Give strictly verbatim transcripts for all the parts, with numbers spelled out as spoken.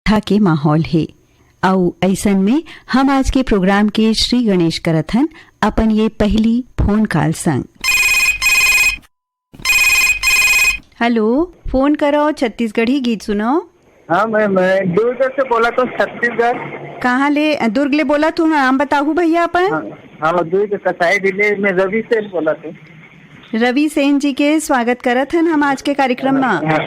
श्रद्धा के माहौल हे। अउ अइसन में हम आज के प्रोग्राम के श्री गणेश करत हन अपन ये पहली फोन कॉल संग। हेलो, फोन करो, छत्तीसगढ़ी गीत सुनो। हाँ, मैं, मैं दुर्ग से बोलत हूँ, छत्तीसगढ़। कहाँ ले? दुर्ग ले बोलत हूँ, नाम बताहू भैया अपन। हाँ, हाँ, दुर्ग कसाई विलेज में रवि सेन बोलत हूँ। रवि सेन जी के स्वागत करत हन हम आज के कार्यक्रम में। हाँ, हाँ।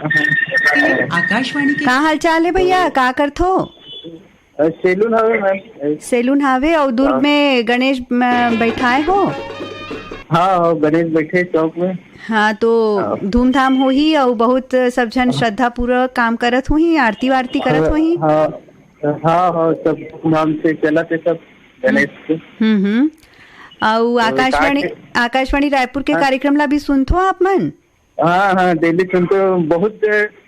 आकाशवाणी के का हाल चाल है भैया, का करथो? अ, सैलून हवे, मैम। सैलून हवे अउ दुर्ग हाँ। में गणेश, म, बैठाए हो? हाँ, हाँ, गणेश बैठे चौक में। हाँ, तो हाँ। धूमधाम होही अउ बहुत सब झन हाँ। श्रद्धापूर्वक काम करत होही, आरती वारती करत हाँ, होही। हाँ, हाँ, हाँ, सब धूमधाम से चलत हे सब गणेश के। हम्म, हम्म। अउ अ, आकाशवाणी, का के आकाशवाणी रायपुर के हाँ। कार्यक्रम ला भी सुनथो आप मन? हाँ, हाँ, डेली सुनते हो। बहुत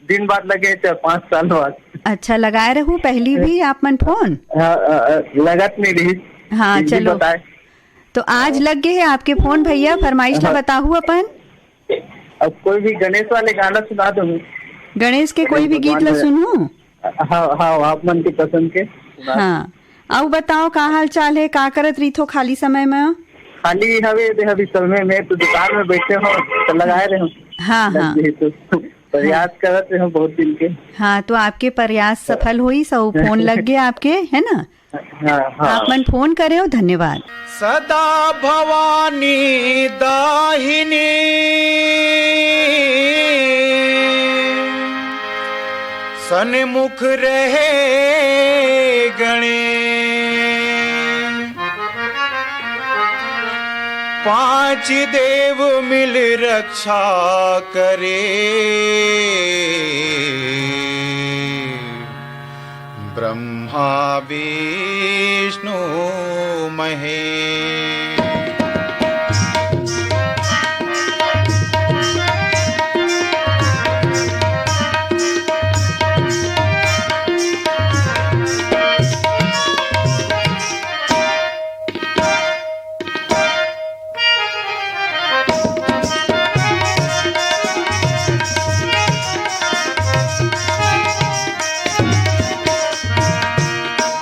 दिन बाद लगे, चार पाँच साल बाद। अच्छा, लगाए रहू पहली भी आप मन फोन? हाँ, अ, अ, लगत नहीं रही। हाँ, फिर भी चलो। बताए। तो आज लग गए है आपके फोन भैया, फरमाइश ला हाँ। बताहू अपन। अब कोई भी गणेश वाले गाना सुना दो। गणेश के कोई भी गीत ला सुनू? हाँ, हाँ, आप मन के पसंद के सुना। हाँ, अउ बताओ का हाल चाल है, का करत रहिथो खाली समय में? खाली हवे दे अभी समय में तो दुकान में बैठे हो तो लगाए रहे हो। हाँ, लग हाँ। गई तो प्रयास करत रहे हो बहुत दिन के। हाँ, तो आपके प्रयास सफल होई, सब फोन लग गया आपके, है ना? हाँ, हाँ। आप मन फोन करे हो, धन्यवाद। सदा भवानी दाहिनी सन्मुख रहे गणे। पांच देव मिल रक्षा करे। ब्रह्मा विष्णु महेश।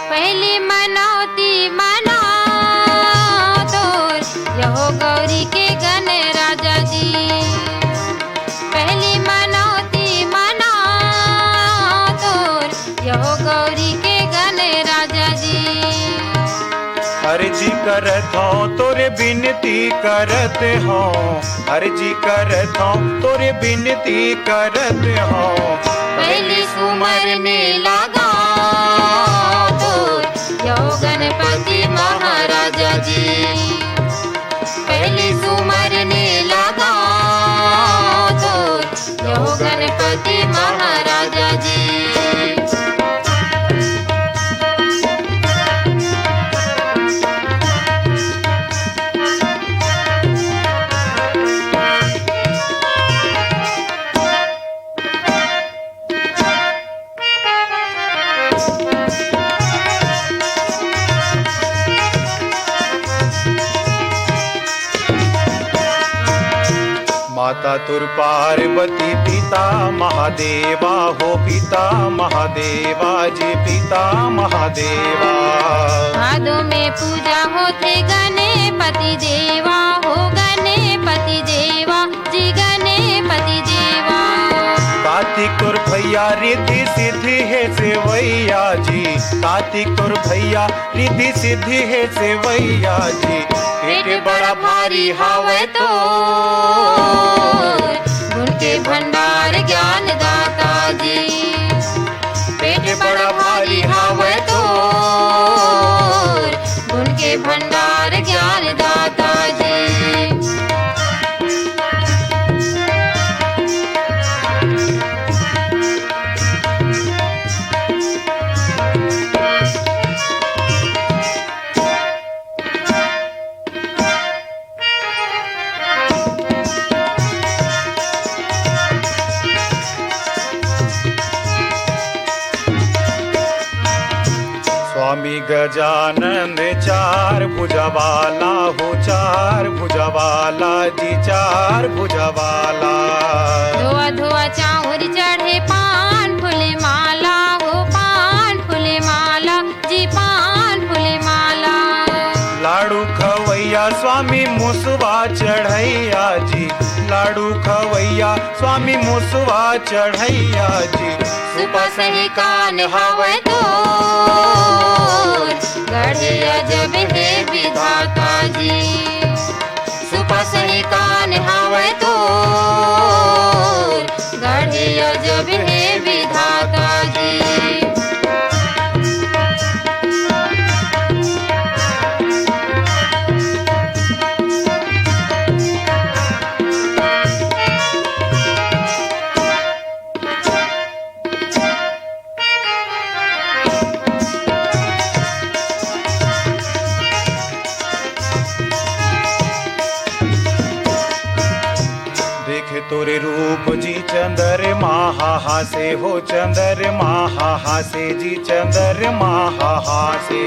पहली मनौती मना तोर, यहो गौरी के गन राजा जी। पहली मनौती मना तोर, यहो गौरी के गन राजा जी। अर्जी करत हौं, तोरे बिनती करत हौं, अर्जी करत हौं, तोरे बिनती करत हौं। पहली सुमर में लगा तोर, यहो गणपति महाराजा जी। पहली सुमर में लगा तोर, यहो गणपति महाराजा जी। माता तोर पार्वती, पिता महादेवा हो, पिता महादेवा जी, पिता महादेवा। भादो में पूजा होथे गणपति देवा हो, गणपति देवा जी, गणपति देवा। कार्तिक तोर भैया रिद्धि सिद्धि हे सेवैया जी, कार्तिक तोर भैया रिद्धि सिद्धि हे सेवैया जी। पेट बड़ा भारी हावय तोर, गुण के भंडार ज्ञान दाता जी। पेट बड़ा भारी हावय तोर, गुण के भंडार ज्ञान दाता जी। स्वामी गजानंद चार भुजा वाला हो, चार भुजा वाला जी, चार भुजा वाला। धोआ धोआ चाउर चढ़े, पान फूल माला हो, पान स्वामी मुसवा चढ़ैया जी, लाडू खवैया स्वामी मुसवा चढ़ैया जी। सुपा सही कान हवै तोर, गढ़े अजब हे विधाता जी। सुपा सही कान हवै तोर, गढ़े अजब हे विधाता जी। देखे तोरे रूप जी चंद्रमा हाहासे हो, चंद्रमा हाहासे जी, चंद्रमा हाहासे।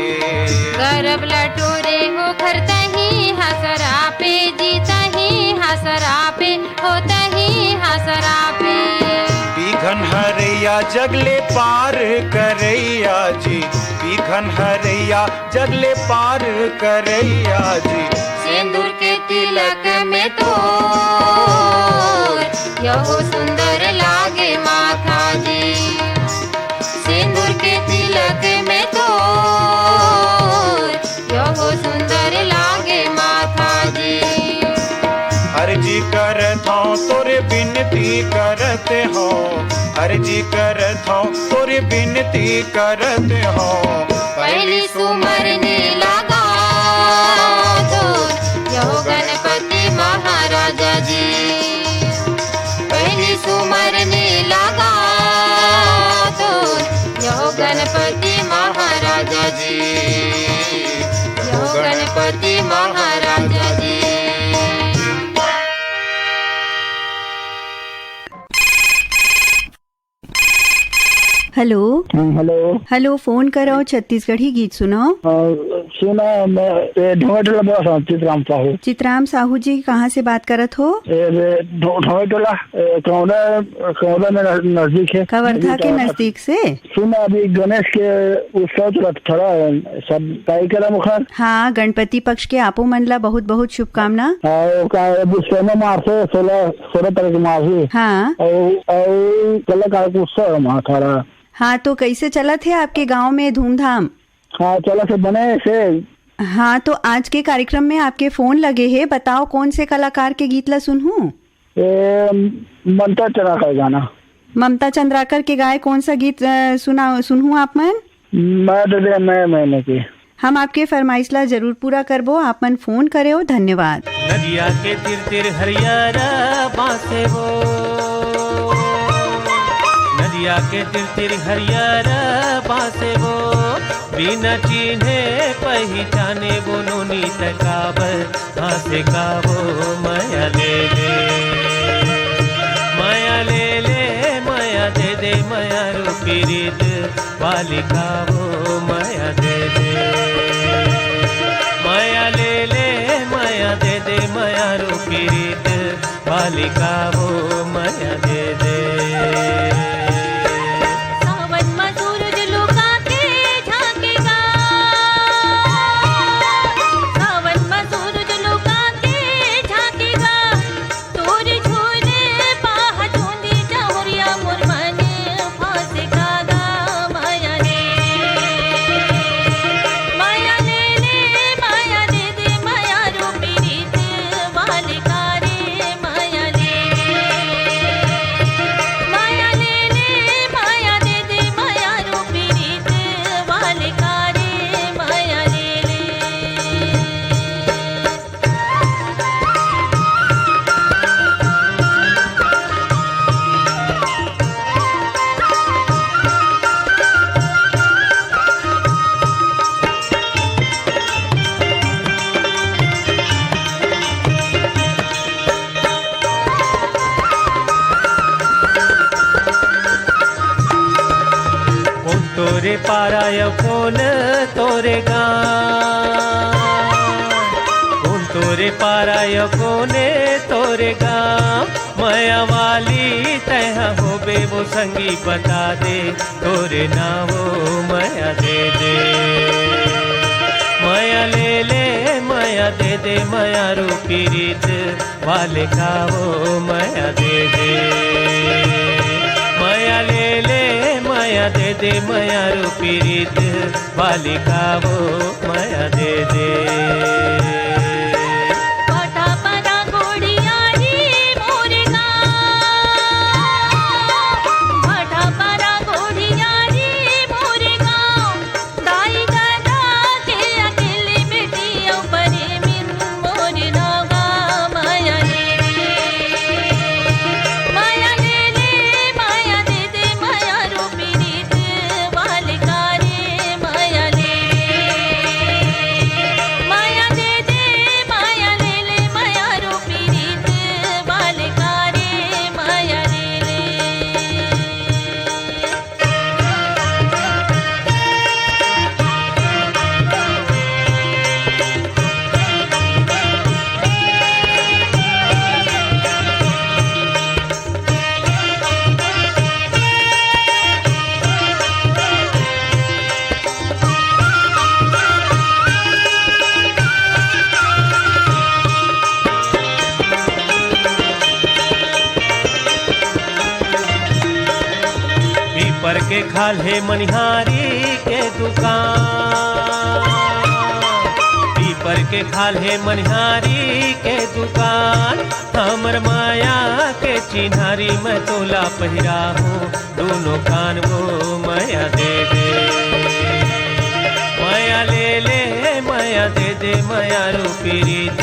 गरब लटोरे हो घर तही हसरा पे जी, तही हसरा पे हो, तही हसरा पे। बिघन हरैया जगले पार करैया जी, बिघन हरैया जगले पार करैया जी। सेंदूर के तिलक में तोर, यहो सुंदर लागे माथा जी। सेंदूर के तिलक में तोर, यहो सुंदर लागे माथा जी। अर्जी करत हौं, तोरे बिनती करत हौं, अर्जी करत हौं, तोरे बिनती करत हौं। पहली सुमरनी लगा तोर, यहो गणपति महाराजा जी। पहली सुमरनी लगा तोर, यहो गणपति महाराजा जी। यहो गणपति महाराजा जी। हेलो। हम्म, हेलो। हेलो, फोन करव, छत्तीसगढ़ी गीत सुनव। अ, सुना, मैं, ए, ढोंगेटोला बोलत हौं, चितराम साहू। चितराम साहू जी, कहाँ से बात करत हो? ए, ए, ढो-, ढोंगेटोला, ए, कवर्धा, कवर्धा में नज-, नजदीक है। कवर्धा के नजदीक से? सुना, अभी गणेश के उत्सव चलत, थोड़ा सब तैयारी करम ओखर। हाँ, गणपति पक्ष के आपो मन ला बहुत बहुत शुभकामना। हाँ, ओका अभी सोलह मार्च से, सोलह, सोलह तारीख मार्च से। हाँ। अउ, अउ कलाकार के उत्सव है वहाँ थारा। हाँ, तो कैसे चलत है आपके गांव में धूमधाम? हाँ, चलत है बने से। हाँ, तो आज के कार्यक्रम में आपके फोन लगे है, बताओ कौन से कलाकार के गीत ला सुनहूँ? ए, ममता चंद्राकर गाना। ममता चंद्राकर के गाए कौन सा गीत, अ, सुना, सुनहूँ आप मन? मैं दे दे, मैं, मैंने की। हम आपके फरमाइश ला जरूर पूरा करबो, आप मन फोन करेव, धन्यवाद। नदिया के तिर तिर हरियारा बांसे वो, नदिया के तिर तिर हरियारा बांसे वो, बिना चिन्हे पहिचाने वो नोनी तकाबर हाँसे का वो मया ले ले, मया ले ले, मया दे दे, मया रूपी रीत वाली का वो मया दे दे, मया ले ले, मया दे दे, मया रूपी रीत वाली का वो मया दे दे। दे मया रू पीरित वाले का वो मया दे दे। मया ले ले, मया दे दे, मया रू पीरित वाले का वो मया दे दे। पटा परा गोड़िया रे मोर गाँव, पटा परा गोड़िया रे मोर गाँव। दाई ददा के अकेले बेटी अउ परेमिन मोर नौगा। मया ले ले, मया ले ले, मया दे दे, मया रू पीरित वाले का रे। मया ले ले, मया दे दे, मया ले ले, मया रू पीरित वाले का रे। मया ले ले। पीपर के खाल्हे मनिहारी के दुकान, पीपर के खाल्हे मनिहारी के दुकान, हमर माया के चिन्हारी मैं तोला पहिराहूँ दूनों कान वो। मया दे दे, मया ले ले, मया दे दे, मया रू पीरित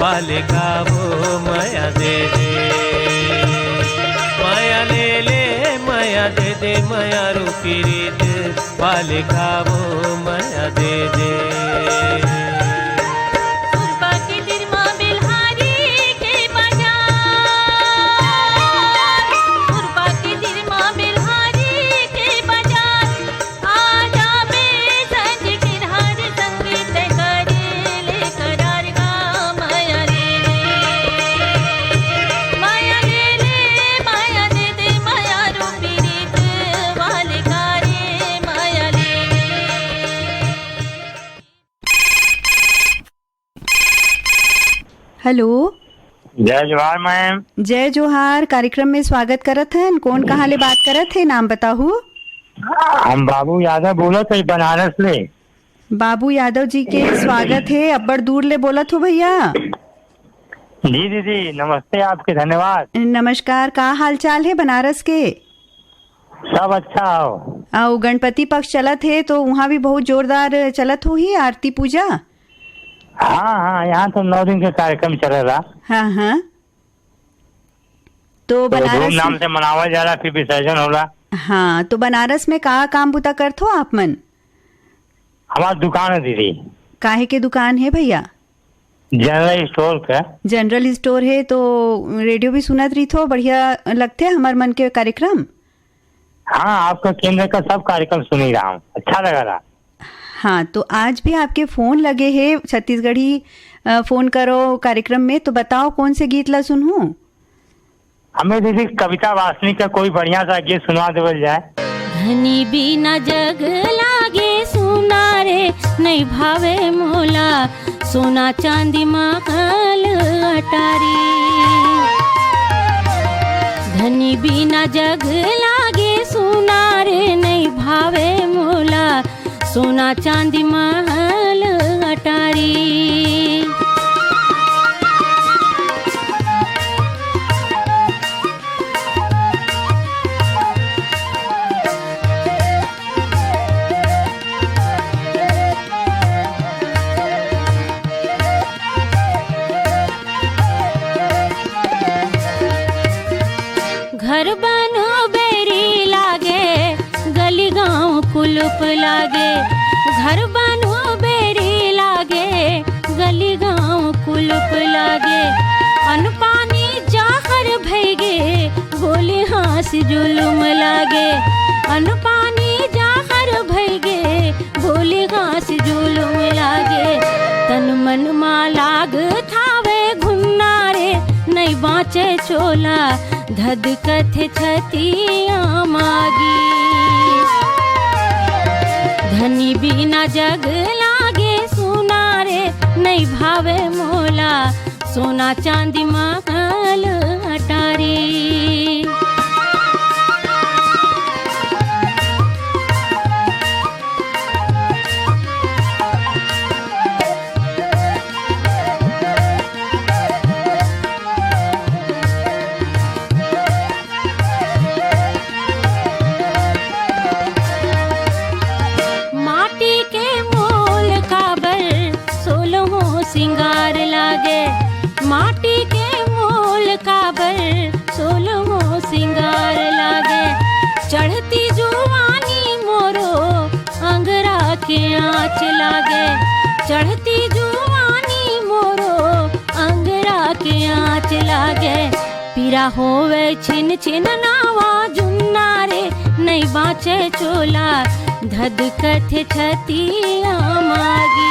वाले का वो। मया दे दे, मया ले ले, मया दे दे, मया रू पीरित वाले का वो। मया दे दे। सुरपा के दिरमा बेल्हारी के बाजार, सुरपा के दिरमा बेल्हारी के बाजार। आजा बे संज किरहार संगीत करे ले करार गा। मया ले ले, मया ले ले, मया दे दे, मया रू पीरित वाले का रे। मया ले ले। हेलो। जय जोहार मैम। जय जोहार, कार्यक्रम में स्वागत करत हन। कौन कहाँ ले बात करत हे, नाम बताहू? हम बाबू यादव बोलत हई बनारस ले। बाबू यादव जी के स्वागत हे। अब्बड़ दूर ले बोलत हो भैया। जी दीदी, नमस्ते, आपके धन्यवाद। नमस्कार, का हाल चाल हे बनारस के? सब अच्छा हो। अउ गणपति पक्ष चलत हे तो उहाँ भी बहुत जोरदार चलत होही आरती पूजा? हाँ, हाँ, यहाँ तो नौ दिन के कार्यक्रम चलेला। हाँ, हाँ। तो तो बनारस धूमधाम से मनावल जाला, फिर विसर्जन होला। हाँ, तो बनारस में का काम बुता करथो आप मन? हमार दुकान है दीदी। काहे के दुकान है भैया? जनरल स्टोर का। जनरल स्टोर है तो रेडियो भी सुनत रहिथो, बढ़िया लगथे हमर मन के कार्यक्रम। हाँ, आपका केंद्र का सब कार्यक्रम सुनी रहा हूँ, अच्छा लगा रहा। हाँ, तो आज भी आपके फोन लगे हे छत्तीसगढ़ी, अ, फोन करो कार्यक्रम में, तो बताओ कौन से गीत ला सुनहूँ? हमें दीदी कविता वासनिक का कोई बढ़िया सा गीत सुना देवल जाए। धनी बिना जग लागे सुना रे, नहीं भावे मोला सोना चांदी महल अटारी। धनी बिना जग लागे सुना रे, नहीं भावे मोला सोना चांदी महल अटारी। घर बनो बेरी लागे, गली गांव कुलुप लागे। घर बनो बेरी लागे, गली गांव कुलुप लागे। अन्न पानी जाहर भइगे, बोली हाँस जुलुम लागे। अन्न पानी जाहर भइगे, बोली हाँस जुलुम लागे। तन मन मा लाग थावे घुन्ना रे, नइ बाँचे चोला, धधकथे छतिया मागी। धनी बिना जग लागे सुना रे, नइ भावे मोला सोना चांदी महल अटारी। माटी के मोल काबर सोलहो सिंगार लागे, माटी के मोल काबर सोलहो सिंगार लागे। चढ़ती जुवानी मोरो अंगरा के आँच लागे, चढ़ती जुवानी मोरो अंगरा के आँच लागे। पीरा होवे छिन छिन नावा जुन्ना रे, नइ बाँचे चोला धधकथे छतिया मागी।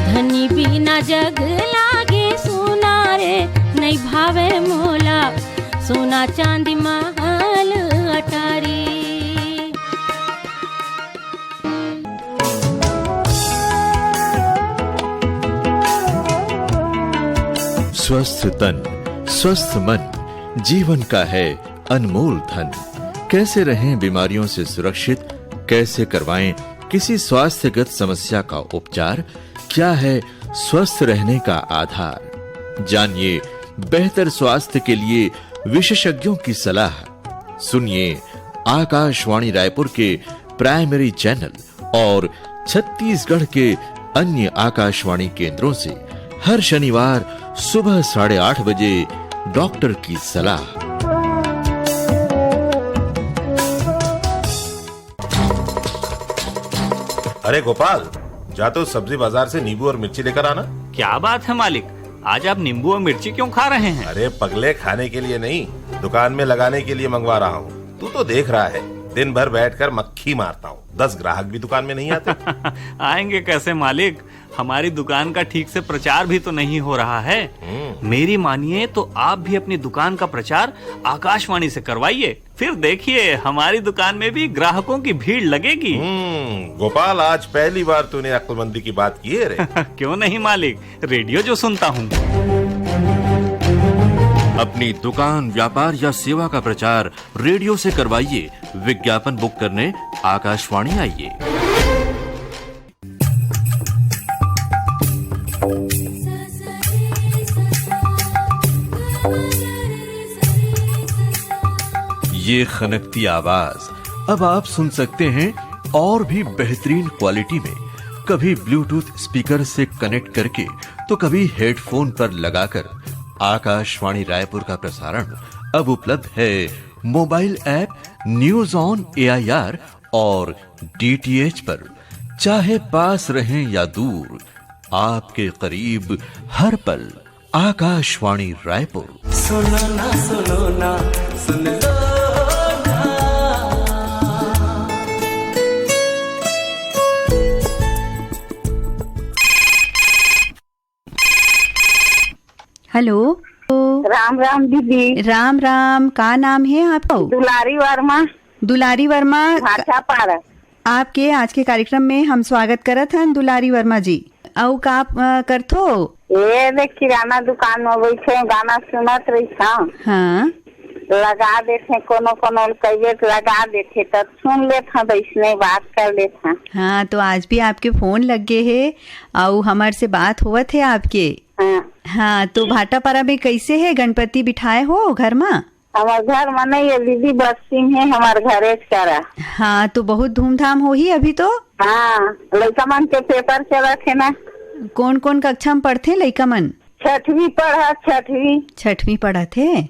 धनी बिना जग लागे सुना रे, नइ भावे मोला सोना चांदी महल अटारी। स्वस्थ तन, स्वस्थ मन जीवन का है अनमोल धन। कैसे रहें बीमारियों से सुरक्षित, कैसे करवाएं किसी स्वास्थ्यगत समस्या का उपचार, क्या है स्वस्थ रहने का आधार, जानिए बेहतर स्वास्थ्य के लिए विशेषज्ञों की सलाह। सुनिए आकाशवाणी रायपुर के प्राइमरी चैनल और छत्तीसगढ़ के अन्य आकाशवाणी केंद्रों से हर शनिवार सुबह साढ़े आठ बजे डॉक्टर की सलाह। अरे गोपाल, जा तो सब्जी बाजार से नींबू और मिर्ची लेकर आना। क्या बात है मालिक, आज आप नींबू और मिर्ची क्यों खा रहे हैं? अरे पगले, खाने के लिए नहीं, दुकान में लगाने के लिए मंगवा रहा हूँ। तू तो देख रहा है, दिन भर बैठकर मक्खी मारता हूँ, दस ग्राहक भी दुकान में नहीं आते। आएंगे कैसे मालिक, हमारी दुकान का ठीक से प्रचार भी तो नहीं हो रहा है। हम्म। मेरी मानिए तो आप भी अपनी दुकान का प्रचार आकाशवाणी से करवाइए, फिर देखिए हमारी दुकान में भी ग्राहकों की भीड़ लगेगी। हम्म, गोपाल, आज पहली बार तूने अक्लमंदी की बात की है रे। क्यों नहीं मालिक, रेडियो जो सुनता हूँ। अपनी दुकान, व्यापार या सेवा का प्रचार रेडियो से करवाइए। विज्ञापन बुक करने आकाशवाणी आइए। ये खनकती आवाज अब आप सुन सकते हैं और भी बेहतरीन क्वालिटी में। कभी ब्लूटूथ स्पीकर से कनेक्ट करके, तो कभी हेडफोन पर लगाकर। आकाशवाणी रायपुर का प्रसारण अब उपलब्ध है mobile app news on AIR और डीटीएच पर। चाहे पास रहें या दूर, आपके करीब हर पल आकाशवाणी रायपुर। सुनो ना, सुनो ना, सुन लो ना। हेलो। राम राम दीदी। राम राम, का नाम है आपको? दुलारी वर्मा। दुलारी वर्मा। भाटापारा। आपके आज के कार्यक्रम में हम स्वागत करत हन दुलारी वर्मा जी। अउ का, अ, करथो? ए दे किराना दुकान में बैठे गाना सुनत रहिथंव। हाँ। लगा देथे कोनो कोनो ल कहिबे त लगा देथे त सुन लेथंव, अइसने बात कर लेथंव। हाँ, तो आज भी आपके फोन लग गे हे अउ हमर से बात होवत हे आपके। हाँ। हाँ, तो भाटापारा में कइसे हे, गणपति बिठाए हो घर मा? हमर घर म नइ हे दीदी, बरसिम हे, हमर घरेच करा। हाँ, तो बहुत धूमधाम होही अभी तो। हाँ, लइका मन के पेपर चलत हे ना। कोन कोन कक्षा म पढ़थे लइका मन? छठवीं पढ़त, छठवीं। छठवीं पढ़त हे।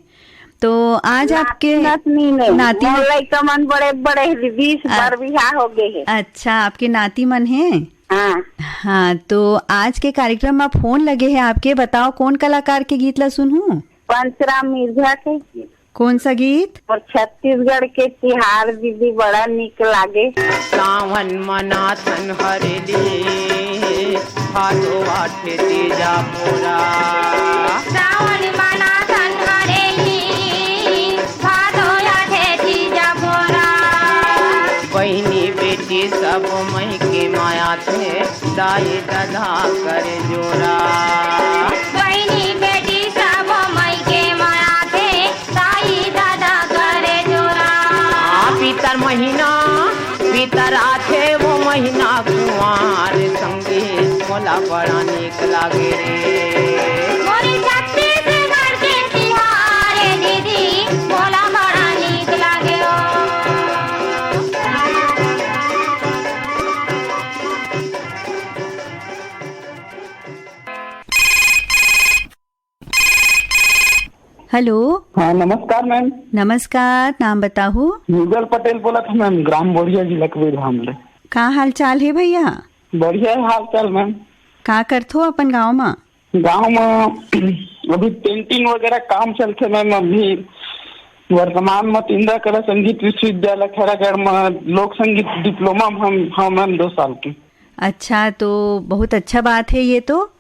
तो आज आपके नाती नतनी ने, नाती मोर नत- लइका मन बड़े बड़े हे दीदी, इस बार बिहाव हो गे हे। अच्छा, आपके नाती मन हे? हाँ। हाँ, तो आज के कार्यक्रम म फोन लगे हे आपके, बताओ कोन कलाकार के गीत ला सुनहूँ? पंचराम मिर्जा के गीत। कोन सा गीत? अउ छत्तीसगढ़ के तिहार दीदी बड़ा निक लागे। सावन मनाथन हरेली, भादो आठे तीजा मोरा। सावन मनाथन हरेली, भादो आठे तीजा मोरा। बहिनी बेटी सब मई के माया थे, दाई ददा कर जोरा। बहिनी बेटी सब मई के माया थे, दाई ददा कर जोरा। आ, पितर महीना, पितर आथे वो महीना कुंवार, संगी मोला बड़ा नीक लागे रे। मोरे छत्तीसगढ़ के तिहार ए दीदी, मोला बड़ा नीक लागे ओ। हेलो। हाँ, नमस्कार मैम। नमस्कार, नाम बताहू? युगल पटेल बोलत हँव मैम, ग्राम बोरिया, जिला कबीरधाम ले। का हाल चाल हे भैया? बढ़िया हे हाल चाल मैम। का करथो अपन गाँव मा? गाँव मा अभी पेंटिंग वगैरह काम चलथे मैम। अभी वर्तमान मा इंदिरा कला संगीत विश्वविद्यालय खैरागढ़ मा लोक संगीत डिप्लोमा में हम, हम मैम दो साल के। अच्छा, तो बहुत अच्छा बात है ये तो।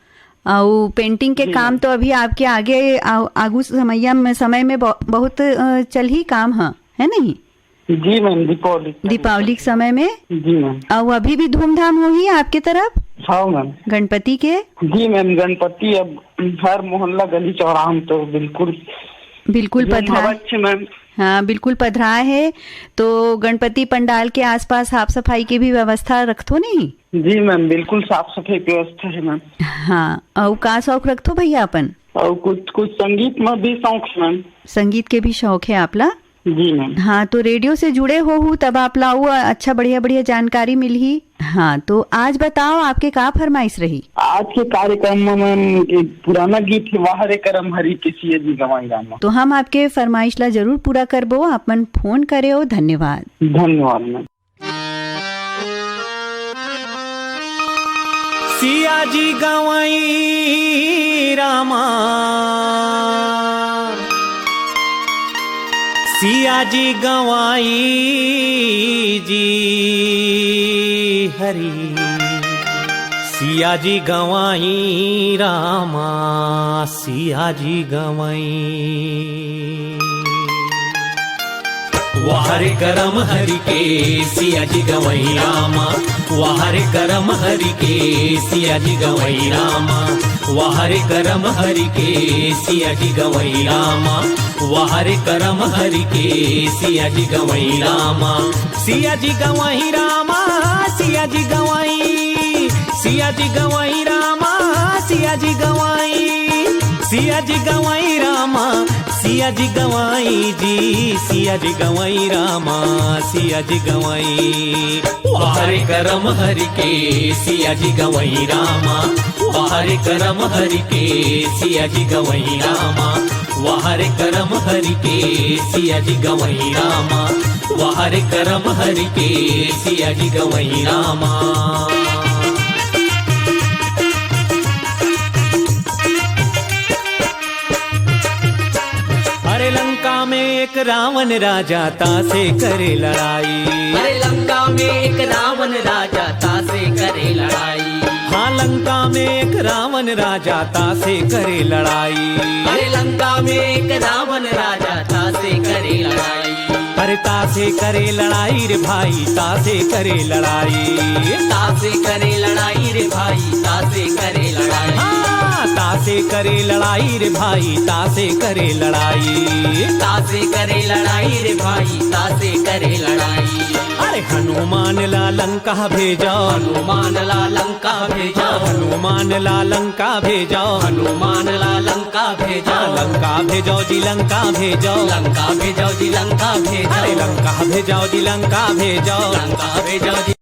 अउ पेंटिंग के जी काम मैम। तो अभी आपके आगे आ-, आगू समैया में, समय में ब-, बहुत, अ, चलही काम ह, है नहीं? जी मैम, दीपावली के दीपावली के समय में। जी मैम। अउ अभी भी धूमधाम होही आपके तरफ? हाँ मैम। गणपति के? जी मैम, गणपति अब हर मोहल्ला गली चौराहा में तो बिल्कुल बिल्कुल धूम पधरा। हवा अच्छे मैम। हाँ, बिल्कुल पधरा है। तो गणपति पंडाल के आसपास साफ सफाई के भी व्यवस्था रखथो नहीं? जी मैम, बिल्कुल साफ सफाई की व्यवस्था है मैम। हाँ, अउ का शौक रखथो भैया अपन? अउ कुछ, कुछ संगीत में भी शौक है मैम। संगीत के भी शौक है आपला? जी मैम। हाँ, तो रेडियो से जुड़े होहू तब आपला अउ अच्छा बढ़िया बढ़िया जानकारी मिलही। हाँ, तो आज बताओ आपके का फरमाइश रही? आज के कार्यक्रम में मैम एक पुराना गीत है, वाह रे करम हरि के सिया जी गवाई रामा। तो हम आपके फरमाइश ला जरूर पूरा करबो। आप मन फोन करे हो, धन्यवाद। धन्यवाद मैम। सिया जी गवई रामा, सिया जी गवई जी हरी, सिया जी गवई रामा, सिया जी गवई। वाह रे करम हरि के सिया जी गवई रामा, वाह रे करम हरि के सिया जी गवई रामा, वाह रे करम हरि के सिया जी गवई रामा, वाह रे करम हरि के सिया जी गवई रामा, सिया जी गवई रामा, सिया जी गवई, सिया जी गवई रामा, सिया जी गवई, सिया जी गवई रामा, सिया जी गवई जी, सिया जी गवई रामा, सिया जी गवई। वाह रे करम हरि के सिया जी गवई रामा, वाह रे करम हरि के सिया जी गवई रामा, वाह रे करम हरि के सिया जी गवई रामा, वाह रे करम हरि के सिया जी गवई रामा। अरे लंका में एक रावण राजा तासे करे लड़ाई। अरे लंका में एक रावण राजा तासे करे लड़ाई। हाँ, लंका में एक रावण राजा तासे करे लड़ाई। अरे लंका में एक रावण राजा तासे करे लड़ाई। अरे तासे करे लड़ाई रे भाई, तासे करे लड़ाई। तासे करे लड़ाई रे भाई, तासे करे लड़ाई। हाँ, तासे करे लड़ाई रे भाई, तासे करे लड़ाई। तासे करे लड़ाई रे भाई, तासे करे लड़ाई। अरे हनुमान ला लंका भेजा, हनुमान ला लंका भेजा, हनुमान ला लंका भेजा, हनुमान ला लंका भेजा, लंका भेजो जी, लंका भेजो, लंका भेजो जी, लंका भेजो, अरे लंका भेजो जी, लंका भेजो, लंका भेजो जी।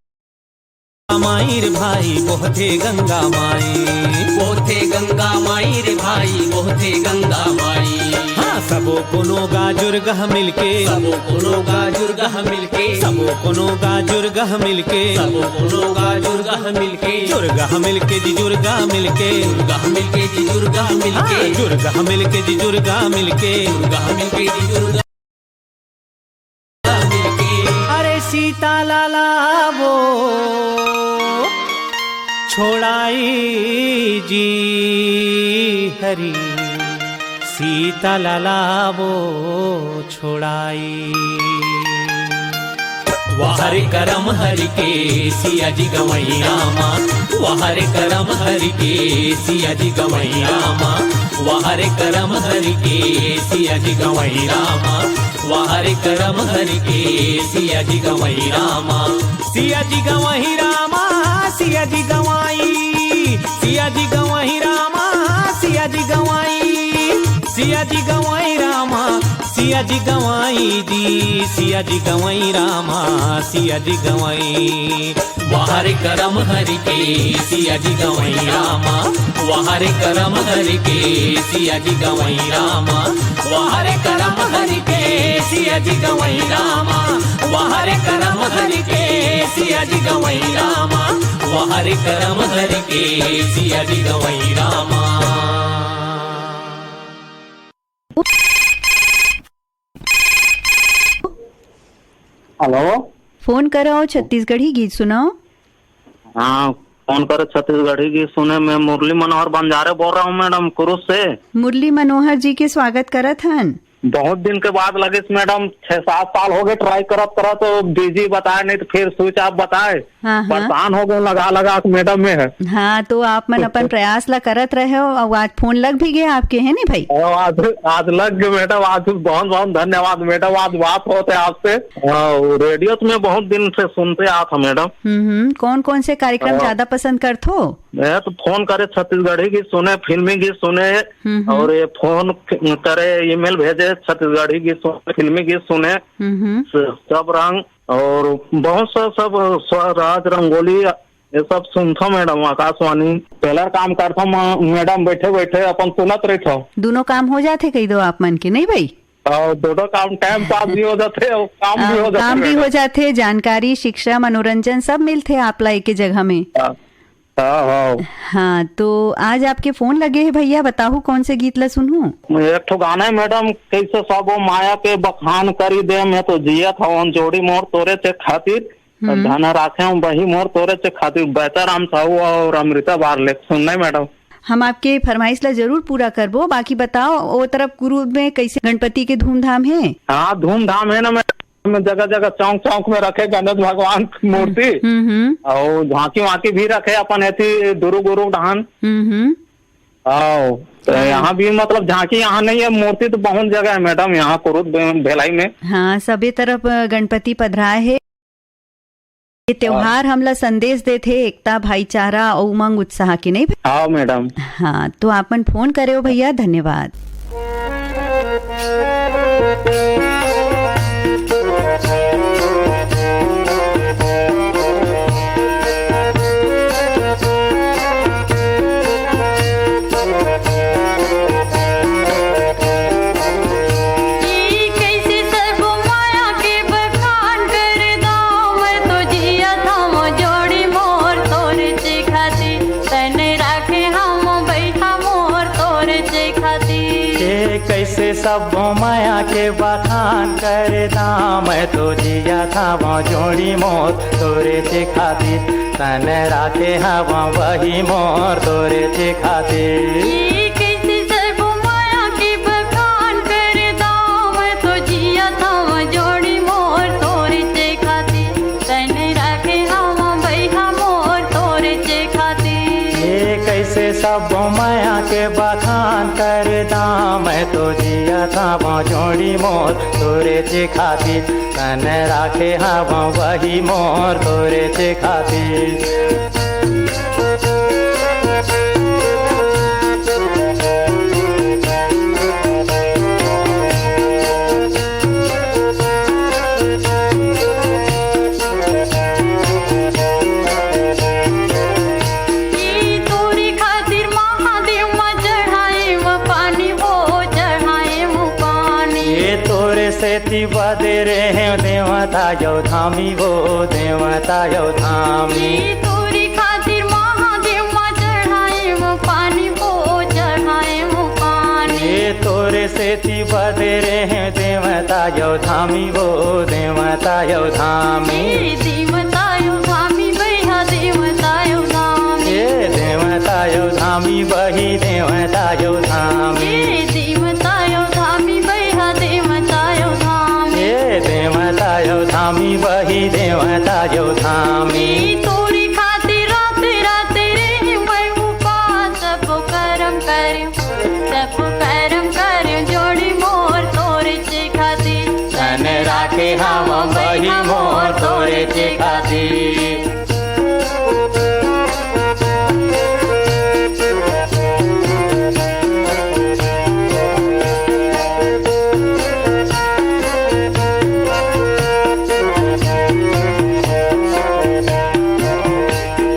माई रे भाई बोहथे गंगा माई। बोहथे गंगा माई रे भाई, बोहथे गंगा माई। हाँ, सबो कोनो गाजुर गह मिलके। सबो कोनो गाजुर गह मिलके। सबो कोनो गाजुर गह मिलके। सबो कोनो गाजुर गह मिलके। जुर्गा मिलके जी, जुर्गा मिलके। जुर्गा मिलके जी, जुर्गा मिलके। हाँ, जुर्गा मिलके जी, जुर्गा मिलके। जुर्गा मिलके जी, जुर्गा मिलके। अरे सीता लाला वो छोड़ाई जी हरी, सीता लाला वो छोड़ाई। वाह रे करम हरि के सिया जी गवई रामा, वाह रे करम हरि के सिया जी गवई रामा, वाह रे करम हरि के सिया जी गवई रामा, वाह रे करम हरि के सिया जी गवई रामा। सिया जी गवई रामा, सिया जी गवई, सिया जी गवई रामा, सिया जी गवई, सिया जी गवई रामा, सिया जी गवई जी, सिया जी गवई रामा, सिया जी गवई। वाह रे करम हरि के सिया जी गवई रामा, वाह रे करम हरि के सिया जी गवई रामा, वाह रे करम हरि के सिया जी गवई रामा, वाह रे करम हरि के सिया जी गवई रामा, वाह रे करम हरि के सिया जी गवई रामा। हेलो। फोन करो, छत्तीसगढ़ी गीत सुनाओ। हाँ, फोन करो, छत्तीसगढ़ी गीत सुने। मैं मुरली मनोहर बंजारे बोल रहा हूँ मैडम, कुरुस से। मुरली मनोहर जी के स्वागत करत हन। बहुत दिन के बाद लगिस मैडम, छह सात साल हो गए ट्राई करत करत, तो बिजी बताए, नहीं तो फिर स्विच ऑफ बताए। हाँ, हाँ। परेशान हो गए लगा लगा के मैडम में है। हाँ, तो आप मन अपन प्रयास ला करत रहे हो, और आज फोन लग भी गया आपके, है नी भाई? और आज, आज लग गए मैडम, आज बहुत बहुत धन्यवाद मैडम, आज बात होते आपसे। हाँ, रेडियो तो मैं बहुत दिन से सुनते आ था मैडम। हम्म, हम्म। कौन कौन से कार्यक्रम हाँ। ज्यादा पसंद करथो? मैं तो फोन करे छत्तीसगढ़ी गीत सुने, फिल्मी गीत सुने, हम्म, हम्म। और ये फोन करे, ईमेल भेजे, छत्तीसगढ़ी गीत सुने, फिल्मी गीत सुने, हम्म, हम्म। स-, सब रंग और बहुत सा सब स्वराज रंगोली, ये सब सुनथो मैडम आकाशवाणी। टेलर काम करथो म-, मैडम, बैठे बैठे अपन सुनत रहिथो। दोनों काम हो जाथे कही दो आप मन के, नहीं भाई? और दोनों काम, टाइम पास भी हो जाथे और काम भी हाँ, हो जाथे काम भी मैडम। हो जाथे, जानकारी, शिक्षा, मनोरंजन सब मिलथे आप ला एक जगह में। हाँ, हाँ, हाँ। हाँ, तो आज आपके फोन लगे हे भैया, बताहू कौन से गीत ला सुनहू? एक ठो गाना है मैडम, कैसे सब वो माया के बखान करी दे, मैं तो जियत हवं जोड़ी मोर तोरे ते खातिर, हम्म। धन राखे हूँ बही मोर तोरे ते खातिर, बैताराम साहू और अमृता बारले, सुनना है मैडम। हम आपके फरमाइश ला जरूर पूरा करबो। बाकी बताओ, ओ तरफ कुरूद में कैसे गणपति के धूमधाम है? हाँ, धूमधाम है ना मैडम, जगह जगह चौक चौक में रखे गणेश भगवान की मूर्ति। हम्म, हम्म। और झांकी वांकी भी रखे अपन ऐसी दुरु गुरु डहान। हम्म, हम्म। आओ, तो हाँ। यहाँ भी मतलब झांकी यहाँ नहीं है, मूर्ति तो बहुत जगह है मैडम, यहाँ कुरुद भे-, भेलाई में। हाँ, सबे तरफ, अ, गणपति पधराए हे। ये त्योहार हमला संदेश देथे एकता, भाईचारा अउ उमंग उत्साह के, नहीं? हाँ मैडम। हाँ, तो आप मन फोन करे हो भैया, धन्यवाद। ई कइसे सब माया के बखान कर दंव, मैं तो जियत हंव जोड़ी मोर तोरेच खातिर, तन राखे हंव बइहा मोर तोरेच खातिर। ए कइसे सब माया के बखान कर दंव, मैं तो जियत हंव जोड़ी मोर तोरेच खातिर, तन राखे हंव बही मोर तोरेच खातिर। ई कइसे सब माया के बखान कर दंव, मैं तो जियत हंव जोड़ी मोर तोरेच खातिर, तन राखे हंव बइहा मोर तोरेच खातिर। ए कइसे सब माया के बखान कर दंव, मैं तो जियत हंव जोड़ी मोर तोरेच खातिर, तन राखे हंव बही मोर तोरेच खातिर। ई तोरे खातिर महादेव म चढ़ाएंव पानी हो, चढ़ाएंव पानी। ए तोरे सेती बदे रेहेंव देवता अउ धामी हो, देवता अउ धामी। ए तोरे खातिर महादेव म चढ़ाएंव पानी हो, चढ़ाएंव पानी। ए तोरे सेती बदे रेहेंव देवता अउ धामी हो, देवता अउ धामी। ए देवता अउ धामी बइहा, देवता अउ धामी। ए देवता अउ धामी बही, देवता अउ धामी। ए देवता अउ धामी बइहा, देवता अउ धामी। ए देवता अउ धामी बही, देव आमी तोरी खातिर रात रात रे मैं उपास, सब करम कर, सब करम कर जोड़ी मोर तोरे चे खातिर। तन राखे हावं बही मोर तोरे चे खातिर।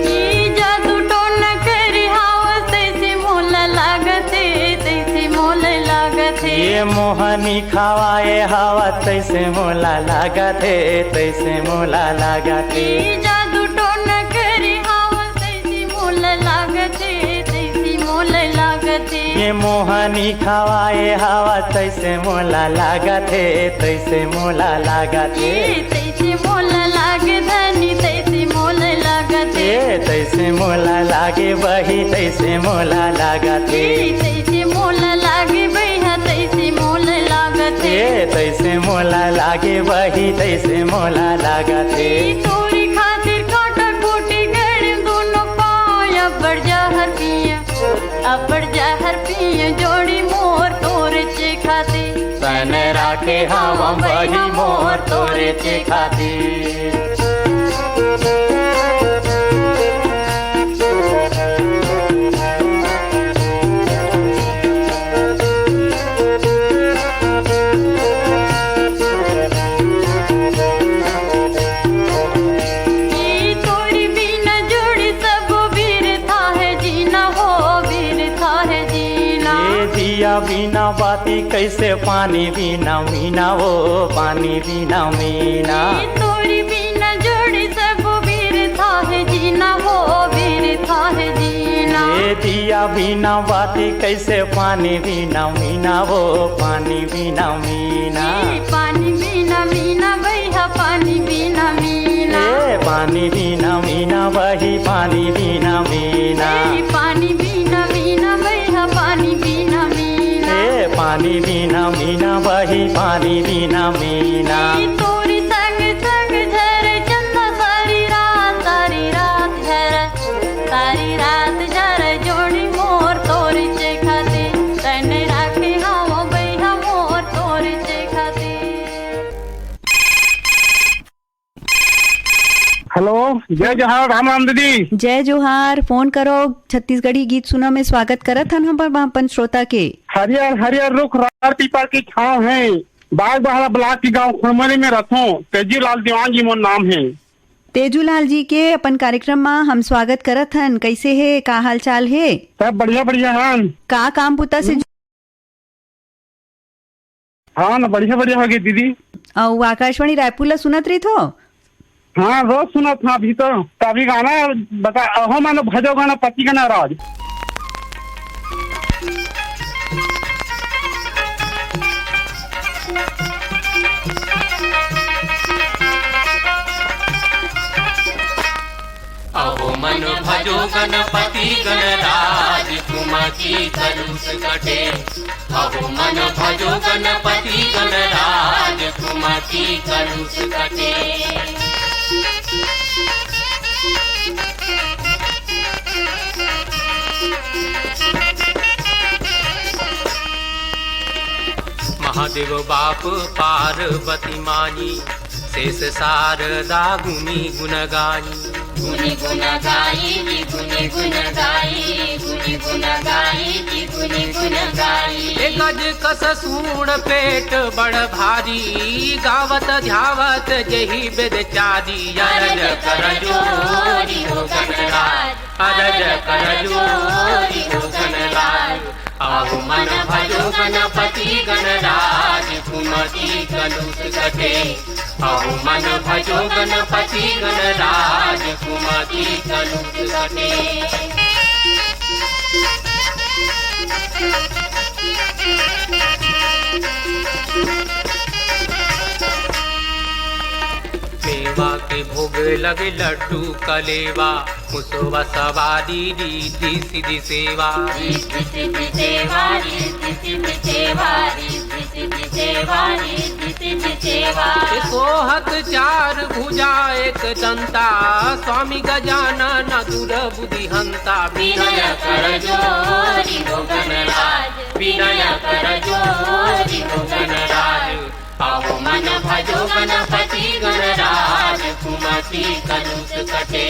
ये जादू टोना करी हावस, तैसे मोला लागत हे, तैसे मोला लागत हे। ये मोहनी खवाए हावस, तैसे मोला लागत हे, तैसे मोला लागत हे। ये जादू टोना करी हावस, तैसे मोला लागत हे, तैसे मोला लागत हे। ये मोहनी खवाए हावस, तैसे मोला लागत हे, तैसे मोला लागत हे। ये तैसे मोला लागे धनी, तैसे मोला लागत हे। ए, तैसे मोला लागे बही, तैसे मोला लागत हे। ए, तैसे मोला लागे बही, तैसे मोला लागत हे। ए, तैसे मोला लागे बही, तैसे मोला लागत हे। ए, तोरी खातिर काटा कूटी गड़े दोनों पाँव, अब्बड़ जहर पिया, अब्बड़ जहर पिया, जोड़ी मोर तोरे चे खातिर। तन राखे हावं बही मोर तोरे चे खातिर। ये तोरी बिना जोड़ी सब बिरथा हे जीना हो, बिरथा हे जीना। ये दिया बिना बाती कैसे पानी बिना मीना, वो पानी बिना मीना। ये तोरी बिना जोड़ी सब बिरथा हे जीना हो, बिरथा हे जीना। ये दिया बिना बाती कैसे पानी बिना मीना, वो पानी बिना मीना। ए, पानी बिना मीना बही, पानी बिना मीना। ए, पानी बिना मीना बही, पानी बिना मीना। ए, पानी बिना मीना बही, पानी बिना मीना। ए, पानी बिना मीना बही, पानी बिना मीना। ए, तोरी संग संग झरे चंदा सारी रात, सारी रात झरे, सारी रात झरे जोड़ी मोर तोरे चे खातिर। तन राखे हावं बही मोर तोरे चे खातिर। हेलो, जय जोहार, राम राम दीदी। जय जोहार, फोन करो छत्तीसगढ़ी गीत सुनो में स्वागत करत हन हम अपन श्रोता के। हरियर हरियर रुख रार पीपल की छाँव हे, बाग बहरा ब्लॉक के गांव खुड़मरी में रथों, तेजू लाल दीवान जी मोर नाम हे। तेजू लाल जी के अपन कार्यक्रम मा हम स्वागत करत हन। कैसे हे, का हाल चाल हे? सब बढ़िया बढ़िया हन। का काम बुता से हाँ न, बढ़िया बढ़िया होगे दीदी। अउ आकाशवाणी रायपुर ला सुनत रहिथो? हाँ, रोज सुनत हँव अभी तो। त अभी गाना बता, अहो मन भजो गणपति गणराज। अहो मन भजो गणपति गणराज, कुमति कलुष कटे। अहो मन भजो गणपति गणराज, कुमति कलुष कटे। महादेव बाप पार्वती माई, शेष शारदा गुनी गुण गाई। गुनी गुण गाई कि गुनी गुण गाई, गुनी गुण गाई कि गुनी गुण गाई। ए गज कस सूंड़ पेट बड़ भारी, गावत ध्यावत जेहि बेद चारी। अरज कर जोरी हो गणराज, अरज कर जोरी हो गणराज। अहो मन भजो गणपति गणराज, कुमति कलुष कटे। अहो मन भजो गणपति गणराज, कुमति कलुष कटे। मेवा के भोग लगे लड्डू कलेवा, मुसवा सवारी रिद्धि सिद्धि सेवा। रिद्धि सिद्धि सेवा, रिद्धि सिद्धि सेवा, रिद्धि सेवा, रिद्धि सिद्धि सेवा। सोहत चार भुजा एक दंता, स्वामी गजानन दुर्बुद्धि हंता। विनय कर जोरि हो गणराज, विनय कर जोरि हो गणराज। अहो मन भजो गणपति गणराज, कुमति कलुष कटे।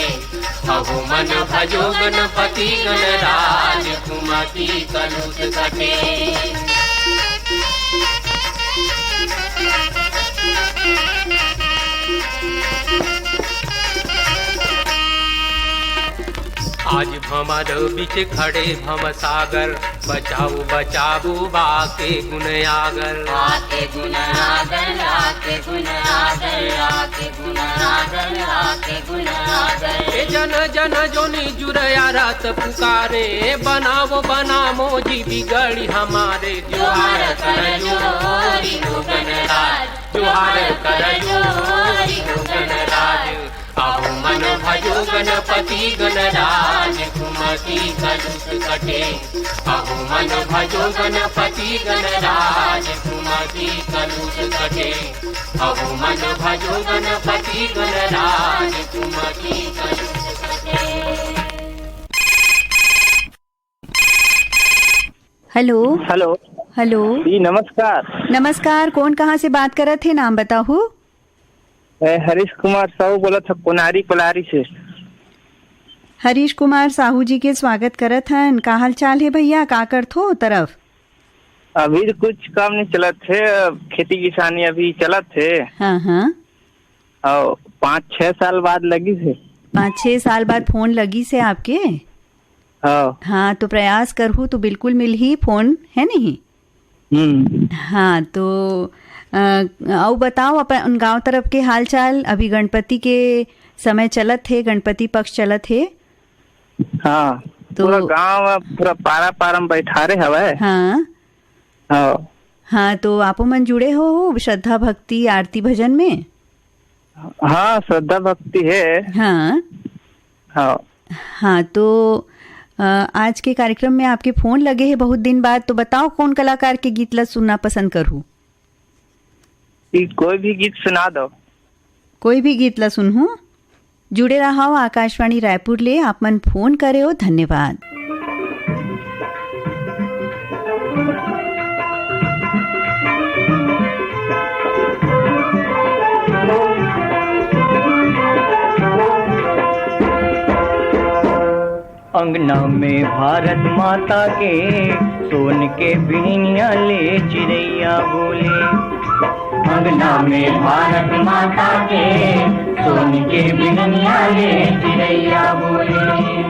अहो मन भजो गणपति गणराज, कुमति कलुष कटे। आज भंवर बीच खड़े भंवसागर, बचाओ बचाओ बाके गुण आगर। आके गुण आगर, आके गुण आगर, आके गुण आगर, आके गुण आगर। ए जन जन जोनि जुरया रत पुकारे, बनाओ बनाओ जी बिगड़ी हमारे। जोहार कर जोरि हो गणराज, जोहार कर जोरि हो गणराज। अहो मन भजो गणपति गणराज, कुमति कलुष कटे। अहो मन भजो गणपति गणराज, कुमति कलुष कटे। अहो मन भजो गणपति गणराज, कुमति कलुष कटे। हेलो। हेलो। हेलो। जी, नमस्कार। नमस्कार, कौन कहाँ से बात करत हे, नाम बताहू? मैं हरीश कुमार साहू बोलत हँव, कोनारी कोलारी से। हरीश कुमार साहू जी के स्वागत करत हन। का हाल चाल हे भैया, का करथो ओ तरफ? अभी तो कुछ काम नहीं चलत हे, खेती किसानी अभी चलत हे। हाँ, हाँ। और पाँच छह साल बाद लगिस हे। पाँच छह साल बाद फोन लगिस हे आपके? हाँ। हाँ, तो प्रयास करहू तो बिल्कुल मिलही फोन, है नहीं? हम्म। हाँ, तो, अ, अउ बताओ अपन गांव तरफ के हाल चाल। अभी गणपति के समय चलत हे, गणपति पक्ष चलत हे। हाँ, तो पूरा गांव, पूरा पारा पारा में बैठारे हवय। हाँ। हाँ। हाँ, तो आपो मन जुड़े हो श्रद्धा भक्ति आरती भजन में? हाँ, श्रद्धा भक्ति है। हाँ। हाँ। हाँ, तो, अ, आज के कार्यक्रम में आपके फोन लगे हे बहुत दिन बाद, तो बताओ कौन कलाकार के गीत ला सुनना पसंद करहू? ई कोई भी गीत सुना दो। कोई भी गीत ला सुनहू। जुड़े रहो आकाशवाणी रायपुर ले, आप मन फोन करे हो, धन्यवाद। अंगना में भारत माता के, सोन के बिहनिया ले चिरैया बोले। अंगना में भारत माता के, सोन के बिहनिया ले चिरैया बोले।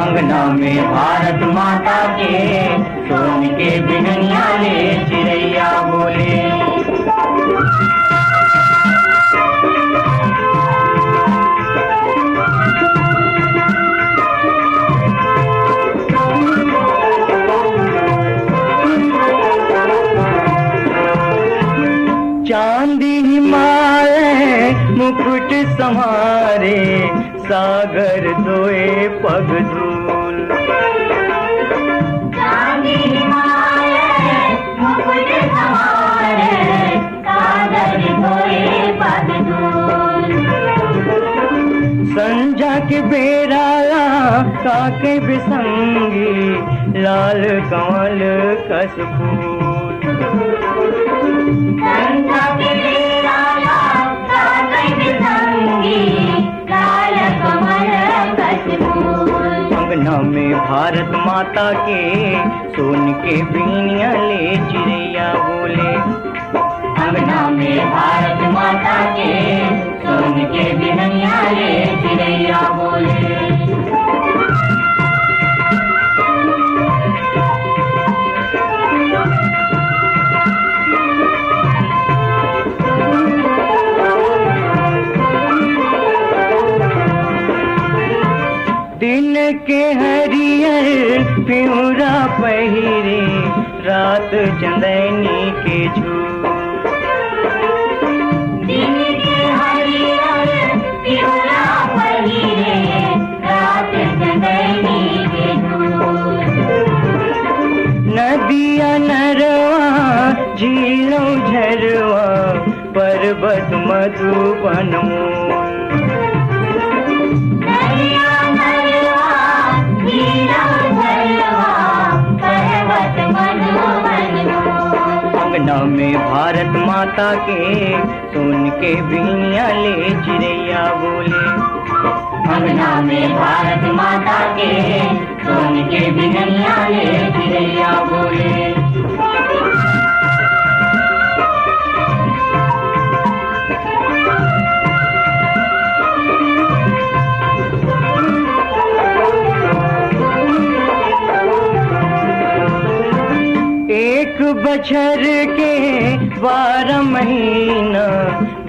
अंगना में भारत माता के, सोन के बिहनिया ले चिरैया बोले। चांदी हिमालय मुकुट संवारे, सागर धोए पग धूल। चांदी हिमालय मुकुट संवारे, सागर धोए पग धूल। संझा के बेरा ला काके बिसंगी, लाल कमल कस फूल। संझा के बेरा ला काके बिसंगी, लाल कमल कस फूल। अंगना में भारत माता के, सोन के बिहनिया ले चिरैया बोले। अंगना में भारत माता के, सोन के बिहनिया ले चिरैया बोले। दिन के हरियर पिउरा पहिरे, रात चंदैनी के झूल। दिन के हरियर पिउरा पहिरे, रात चंदैनी के झूल। नदिया नरवा झील मधुबन मोर। दरिया नरवा, झील झरवा, पर्वत मधुबन मोर। अंगना में भारत माता के, सोन के बिहनिया ले चिरैया बोले। अंगना में भारत माता के, सोन के बिहनिया ले चिरैया बोले। एक बछर के बारह महीना,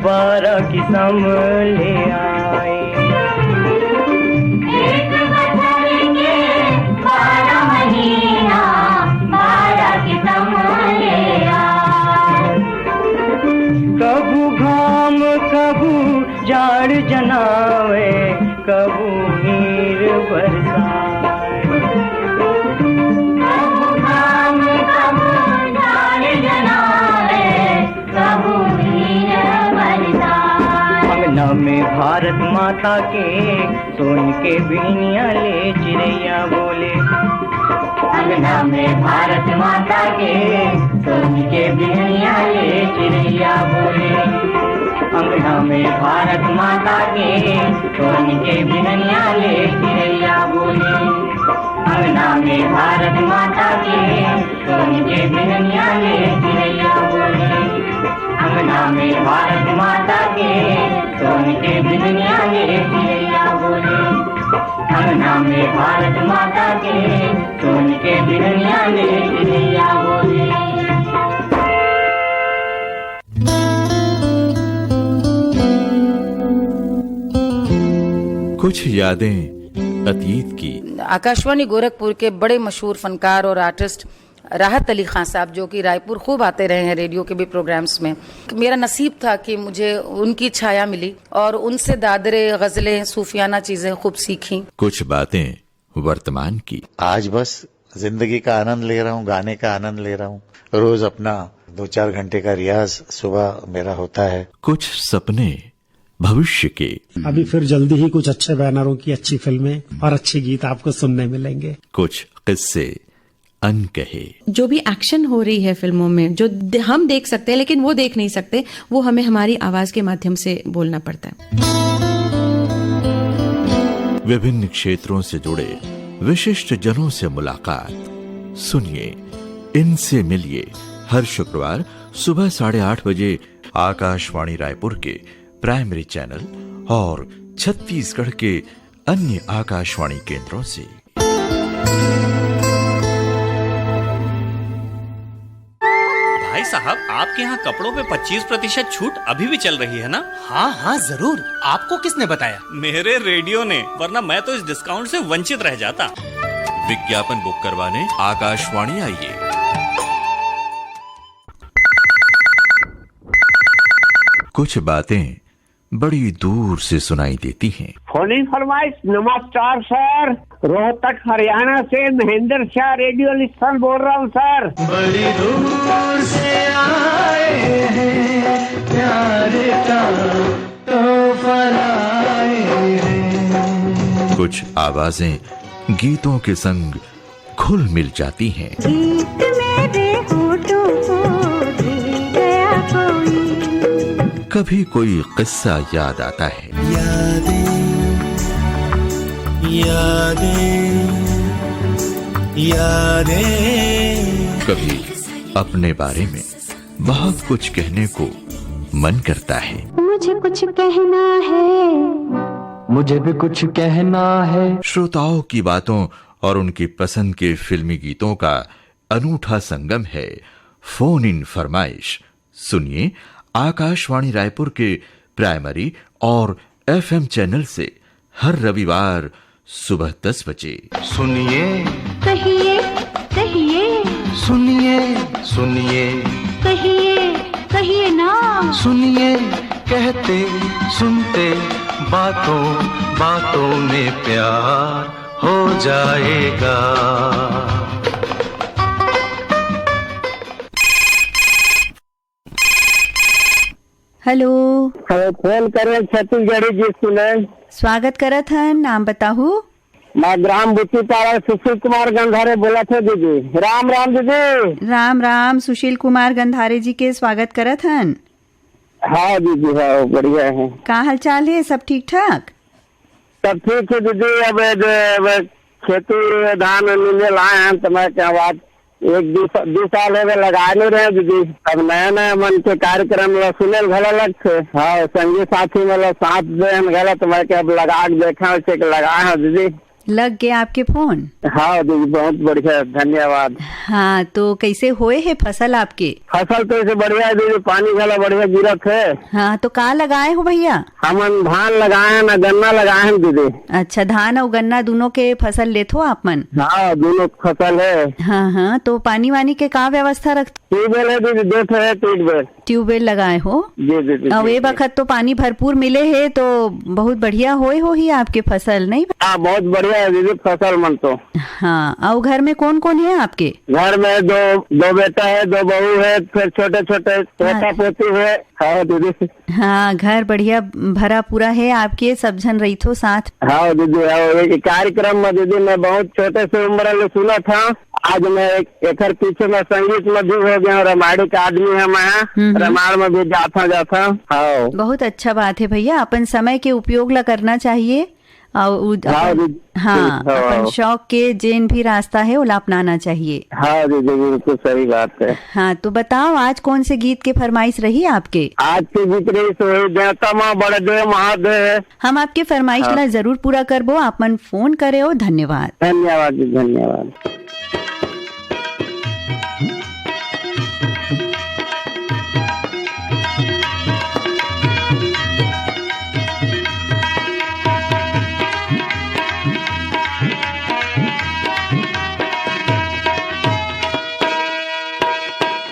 बारह किसम ले आए। एक बछर के बारह महीना, बारह किसम ले आए। कभू घाम, कभू जाड़ जनावे, कभू नीर बरसाए। कभू घाम, कभू जाड़ जनावे, कभू नीर बरसाए। अंगना में भारत माता के, सोन के बिहनिया ले चिरैया बोले। अंगना में भारत माता के, सोन के बिहनिया ले चिरैया बोले। अंगना में भारत माता के, सोन के बिहनिया ले चिरैया बोले। अंगना में भारत माता के, सोन के बिहनिया ले चिरैया बोले। अंगना में भारत माता के, सोन के बिहनिया ले चिरैया बोले। अंगना में भारत माता के, सोन के बिहनिया ले चिरैया बोले। कुछ यादें अतीत की। आकाशवाणी गोरखपुर के बड़े मशहूर फनकार और आर्टिस्ट राहत अली खान साहब, जो कि रायपुर खूब आते रहे हैं रेडियो के भी प्रोग्राम्स में, मेरा नसीब था कि मुझे उनकी छाया मिली और उनसे दादरे, गज़लें, सूफियाना चीज़ें खूब सीखी। कुछ बातें वर्तमान की। आज बस जिंदगी का आनंद ले रहा हूँ, गाने का आनंद ले रहा हूँ। रोज अपना दो चार घंटे का रियाज सुबह मेरा होता है। कुछ सपने भविष्य के। अभी फिर जल्दी ही कुछ अच्छे बैनरों की अच्छी फिल्में और अच्छे गीत आपको सुनने मिलेंगे। कुछ किस्से अनकहे। जो भी एक्शन हो रही है फिल्मों में, जो दे-, हम देख सकते हैं लेकिन वो देख नहीं सकते, वो हमें हमारी आवाज के माध्यम से बोलना पड़ता है। विभिन्न क्षेत्रों से जुड़े विशिष्ट जनों से मुलाकात। सुनिए, इनसे मिलिए, हर शुक्रवार सुबह साढ़े आठ बजे आकाशवाणी रायपुर के प्राइमरी चैनल और छत्तीसगढ़ के अन्य आकाशवाणी केंद्रों से। भाई साहब, आपके यहाँ कपड़ों पे पच्चीस प्रतिशत छूट अभी भी चल रही है ना? हाँ हाँ, जरूर। आपको किसने बताया? मेरे रेडियो ने, वरना मैं तो इस डिस्काउंट से वंचित रह जाता। विज्ञापन बुक करवाने आकाशवाणी आइए। कुछ बातें बड़ी दूर से सुनाई देती हैं। फोन इन फरमाइश। नमस्कार सर, रोहतक हरियाणा से महेंद्र शाह रेडियो लिस्टनर बोल रहा हूँ सर। बड़ी दूर से आए हैं, प्यार का तोहफा लाए हैं। कुछ आवाजें गीतों के संग घुल मिल जाती हैं। गीत मेरे होठों को भी गया कोई। कभी कोई किस्सा याद आता है। यादें, यादें, यादें। कभी अपने बारे में बहुत कुछ कहने को मन करता है। मुझे कुछ कहना है। मुझे भी कुछ कहना है। श्रोताओं की बातों और उनकी पसंद के फिल्मी गीतों का अनूठा संगम है फोन इन फरमाइश। सुनिए आकाशवाणी रायपुर के प्राइमरी और एफएम चैनल से हर रविवार सुबह दस बजे। सुनिए, कहिए, कहिए। सुनिए, सुनिए। कहिए, कहिए ना। सुनिए, कहते सुनते बातों बातों में प्यार हो जाएगा। हेलो। हेलो, फोन करे छत्तीसगढ़ी जी सुने। स्वागत करत हन, नाम बताहू। मैं ग्राम बुटीपारा सुशील कुमार गंधारे बोलत हे दीदी। राम राम दीदी। राम राम सुशील कुमार गंधारे जी के स्वागत करत हन। हाँ दीदी, हाँ, बढ़िया है। का हालचाल हे, सब ठीक ठाक? सब ठीक है दीदी। अब ए दे, अब खेती धान नींदे लाए हैं, तो मैं क्या बात, एक दू सा-, दू साल हो गए लगाए नहीं रहे दीदी। अब नया नया मन के कार्यक्रम ला सुने ल घला लगथे। हाँ, संगी साथी मन ला साथ दे हम घला, तो मैं क्या अब लगा के देखा, उसे के लगाए हैं दीदी। लग गए आपके फोन? हाँ दीदी, बहुत बढ़िया, धन्यवाद। हाँ, तो कैसे होए हे फसल आपके? फसल तो ऐसे बढ़िया है दीदी, पानी घला बढ़िया गिरत है। हाँ, तो का लगाए हो भैया? हमन धान लगाए हैं ना, गन्ना लगाए हैं दीदी। अच्छा, धान अउ गन्ना दोनों के फसल लेथो आप मन? हाँ, दोनों फसल है। हाँ, हाँ, तो पानी वानी के का व्यवस्था रख? ट्यूबवेल है दीदी, दो ठो है ट्यूबवेल। ट्यूबवेल लगाए हो? जी दीदी, अउ जी, ए जी। बखत तो पानी भरपूर मिले हे, तो बहुत बढ़िया होए होही आपके फसल, नहीं? हाँ, बहुत बढ़िया है दीदी, फसल मन तो। हाँ, अउ घर में कौन कौन है आपके? घर में दो, दो बेटा है, दो बहू है, फिर छोटे छोटे पोता हाँ। पोती है। हाँ दीदी। हाँ, घर बढ़िया भरा पूरा है आपके, सब झन रहिथो साथ। हाँ दीदी, हाँ, ये कार्यक्रम में दीदी मैं बहुत छोटे से उम्र में सुना था। आज मैं एक, एकर पीछे मैं संगीत में भी हो गया हूँ, रामायणी का आदमी है मैं, हम्म, हम्म। रामायण में भी जाता जाता। हाँ। बहुत अच्छा बात है भैया, अपन समय के उपयोग ला करना चाहिए। और उ-, हाँ अपन, दीदी, हाँ, हाँ, अपन हाँ। शौक के जेन भी रास्ता है, ओला अपनाना चाहिए। हाँ दीदी, बिल्कुल सही बात है। हाँ, तो बताओ, आज कौन से गीत के फरमाइश रही आपके? आज के गीत रही सो देवता माँ बड़देव महादेव। हम आपके फरमाइश हाँ। ला जरूर पूरा करबो, आप मन फोन करे हो, धन्यवाद। धन्यवाद जी, धन्यवाद।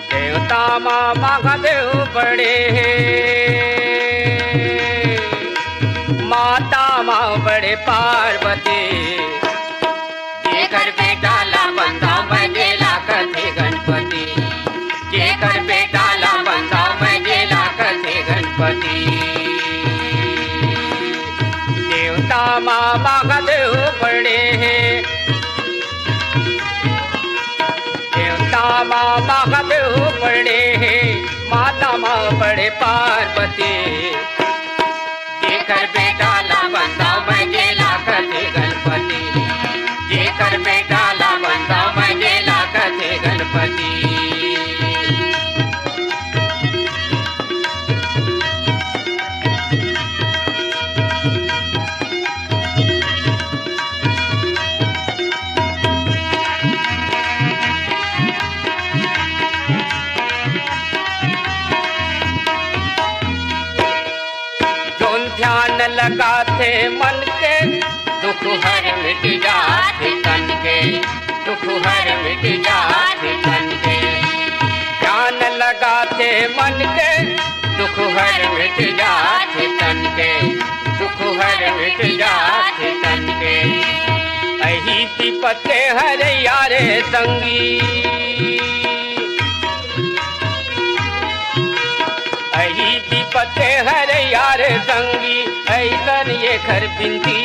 देवता माँ महादेव बड़े हे, माता माँ बड़े पार्वती। जेकर बेटा ला बंदा मैं जेला कथे गणपति, जेकर बेटा ला बंदा मैं जेला कथे गणपति। देवता माँ महादेव बड़े हे, देवता माँ महादेव बड़े हे, माता माँ बड़े पार्वती। जेकर बेटा ला बंदा मैं जेला कथे गणपति, जेकर बेटा ला बंदा मैं जेला कथे गणपति। जोन ध्यान लगाथे मन के, दुख हर मिट जाथे तन के, दुख हर मिट जाथे तन के। ध्यान लगाथे मन के, दुख हर मिट जाथे तन के, दुख हर मिट जाथे तन के। अही विपत के हरैया रे संगी, अही विपत के हरैया रे संगी, अइसन एकर बिनती।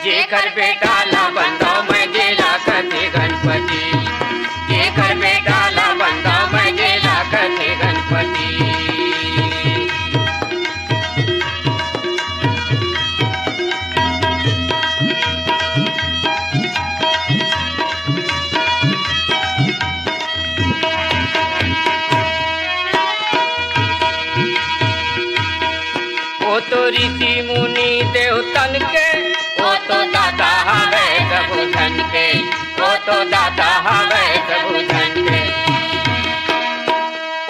जेकर बेटा ला बंदा मैं जेला कथे गणपति, जेकर बेटा ला बंदा मैं जेला कथे गणपति। ओ तो ऋषि मुनि देवतन के, ओ तो दाता हवे सबो झन के, ओ तो दाता हवे सबो झन के।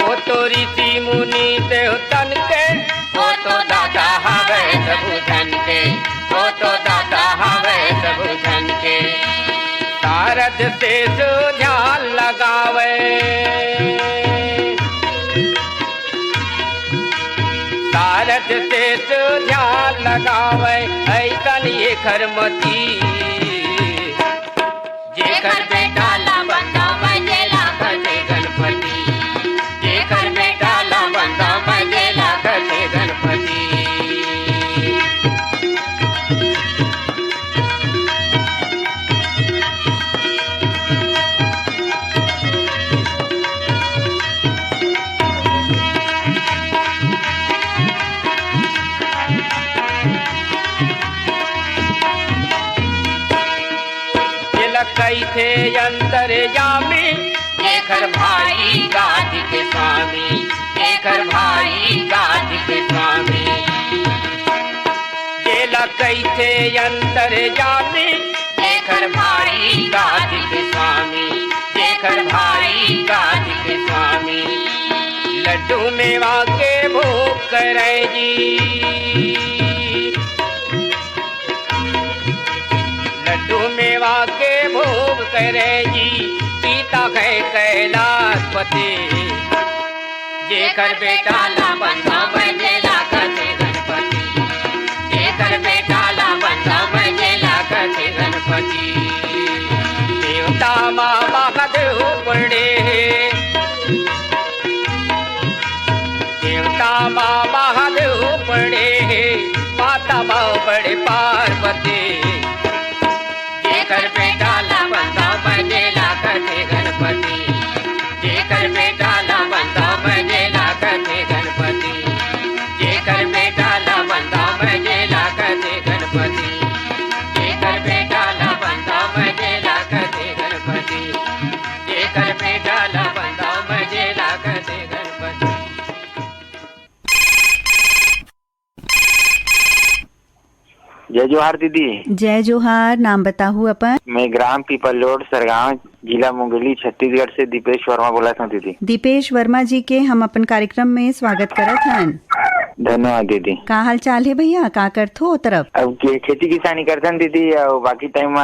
ओ तो ऋषि मुनि देवतन के, ओ तो दाता हवे सबो झन के, ओ तो दाता हवे सबो झन के। सारद शेष ध्यान लगावे, सारद शेष ध्यान लगावे, अइसन एकर मति। जेकर बेटा ला बंदा मैं जेला कथे गणपति, जेकर बेटा ला बंदा थे अंतर्यामी, जेकर भाई गादी के स्वामी, जेकर भाई गादी के स्वामी। जेला कहिथे अंतर्यामी, जेकर भाई गादी के स्वामी, जेकर भाई गादी के स्वामी। लड्डू मेवा के भोग करे जी, लड्डू मेवा के भोग करे जी, पिता है कैलाशपति। जेकर बेटा ला बंधावय जेला कथे गणपति, जेकर बेटा ला बंधावय जेला कथे गणपति। देवता माँ महादेव पड़े हे, देवता माँ महादेव पड़े हे, माता माँ बड़े पार्वती। जेकर बेटा ला बंधावय जेला कथे गणपति, जेकर बेटा ला बंधावय जेला कथे गणपति, जेकर बेटा ला बंधावय जेला कथे गणपति, जेकर बेटा ला बंधावय जेला कथे गणपति, जेकर बेटा ला बंधावय जेला कथे गणपति। जय जोहार दीदी। जय जोहार। नाम बताहू अपन? मैं ग्राम पीपल रोड, सरगांव, जिला मुंगेली, छत्तीसगढ़ से दीपेश वर्मा बोलत हूँ दीदी। दीपेश वर्मा जी के हम अपन कार्यक्रम में स्वागत करत हन। धन्यवाद दीदी। का हाल चाल हे भैया, का करथो ओ तरफ? अब के खेती किसानी करथन दीदी, अउ बाकी टाइम म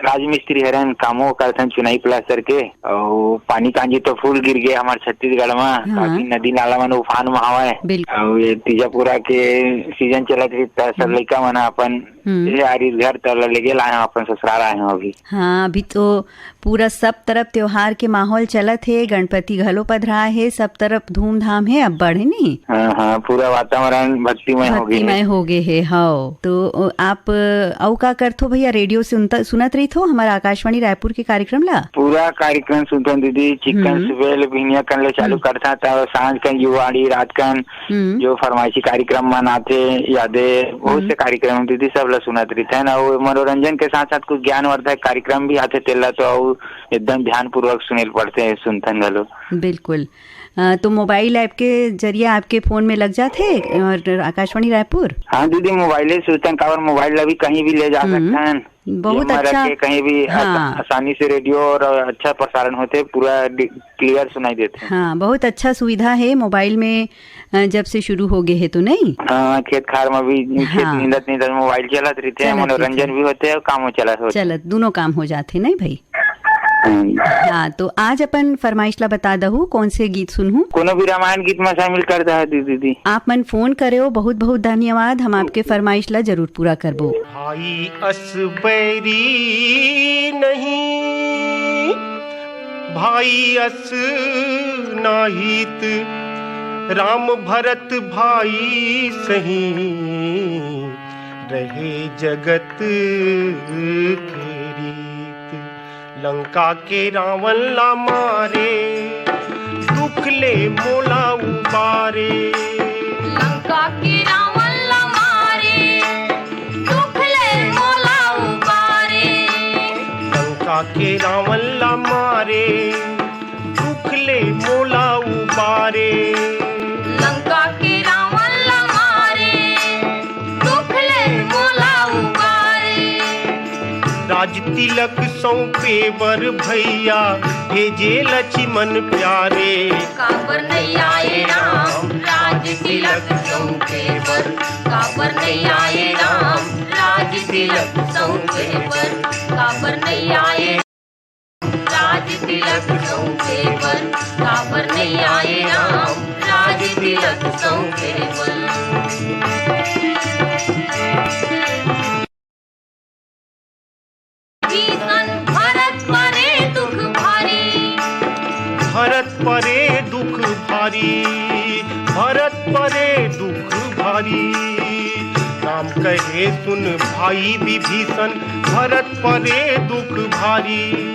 राजमिस्त्री हरन, कामो करथन चुनाई प्लास्टर के। अउ पानी कांजी तो फुल गिर गे हमर छत्तीसगढ़ म, हाँ। काफी नदी नाला मन उफान म हवय। बिल्कुल। अउ ये तीजापुरा के सीजन चलत रही त सब हम्म। लइका मन अपन हम्म। ये आरिस घर त ल लेगे लाए हन, अपन ससुराल आए हन अभी। हाँ, अभी तो पूरा सब तरफ त्योहार के माहौल चलत हे, गणपति घलो पधरा हे, सब तरफ धूमधाम हे अब्बड़, हे नी? हाँ, हाँ, पूरा वातावरण भक्तिमय हो गे हे। भक्तिमय हो गे हे, हव। तो, अ, आप, अ, अउ का करथो भैया, रेडियो सुनता, सुनत रहिथो हमर आकाशवाणी रायपुर के कार्यक्रम ला? पूरा कार्यक्रम सुनथन दीदी, चिक्कन हम्म। सुबह ले बिहनिया कन ले चालू हम्म। करथन, त सांझ कन युवावाणी, रात कन हम्म। जो फरमाइशी कार्यक्रम मन आथे, यादे, बहुत हम्म। से कार्यक्रम दीदी, सब ला सुनत रहिथन। अउ मनोरंजन के साथ साथ कुछ ज्ञानवर्धक कार्यक्रम भी आथे, तेला तो अउ एकदम ध्यानपूर्वक सुने ल पड़थे, सुनथन घलो। बिल्कुल। अ, तो मोबाइल ऐप के जरिए आपके फोन में लग जाथे और आकाशवाणी रायपुर? हाँ दीदी, मोबाइले से सुनथन, काबर मोबाइल ला भी कहीं भी ले जा हम्म। सकथन। बहुत जेब में रख अच्छा। के कहीं भी आसा-, हाँ। आसानी से रेडियो और अच्छा प्रसारण होथे, पूरा डि-, क्लियर सुनाई देथे। हाँ, बहुत अच्छा सुविधा हे मोबाइल में, अ, जब से शुरू हो गे हे तो, नहीं? हाँ, खेत खार में भी, खेत हाँ। नींदत नींदत मोबाइल चलत रहिथे, चलत मनोरंजन रहिथे। भी होथे और कामो चलत होथे। चलत, दोनों काम हो जाथे, नहीं भाई? हम्म। हाँ, तो आज अपन फरमाइश ला बता दहू, कौन से गीत सुनहू? कोनो भी रामायण गीत में शामिल कर दहा दीदी। आप मन फोन करे हो, बहुत बहुत धन्यवाद। हम आपके फरमाइश ला जरूर पूरा करबो। भाई अस बैरी नहीं, भाई अस नाहित, राम भरत भाई सही, रहे जगत के रीत। लंका के रावण ला मारे, दुख ले मोला उबारे। लंका के रावण ला मारे, दुख ले मोला उबारे। लंका के रावण ला मारे, दुख ले मोला उबारे। लंका के रावण ला मारे, दुख ले मोला उबारे। राज तिलक सौंपे बर भैया, भेजे लक्ष्मण प्यारे। काबर नहीं आए राम, राज तिलक सौंपे बर। काबर नहीं आए राम, राज तिलक सौंपे बर। काबर नहीं आए राज तिलक सौंपे बर, काबर नहीं आए राम, राज तिलक सौंपे बर। भीषण भरत परे दुख भारी। भरत परे दुख भारी, भरत परे दुख भारी। राम कहे सुन भाई विभीषण, भरत परे दुख भारी।